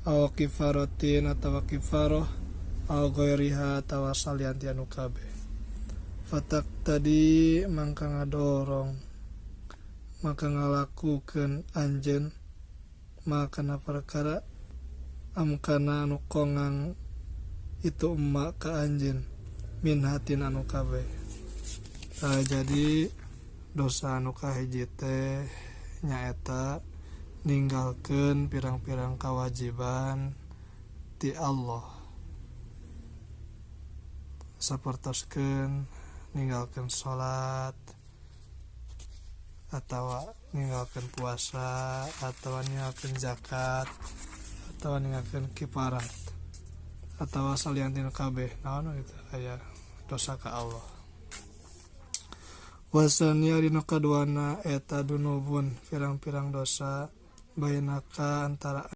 Aw kifaratin atawa kifaroh, aw ghairiha atawa salian ti anu kabeh. Fatak tadi mangka ngadorong, maka ngalakukeun anjeun ma kana perkara amkana anu kongang itu emak ka anjeun minha tina anu kabeh. Jadi dosa anu kahiji teh nyaeta ninggalkeun pirang-pirang kewajiban ti Allah, sapertoskeun ninggalkeun salat atau ninggalkeun puasa atau ninggalkeun zakat atau ninggalkeun kiparat atau salian tina kabeh naon gitu aya dosa ka Allah. Wasani ari nu kaduana eta dunubun pirang-pirang dosa bainaka antara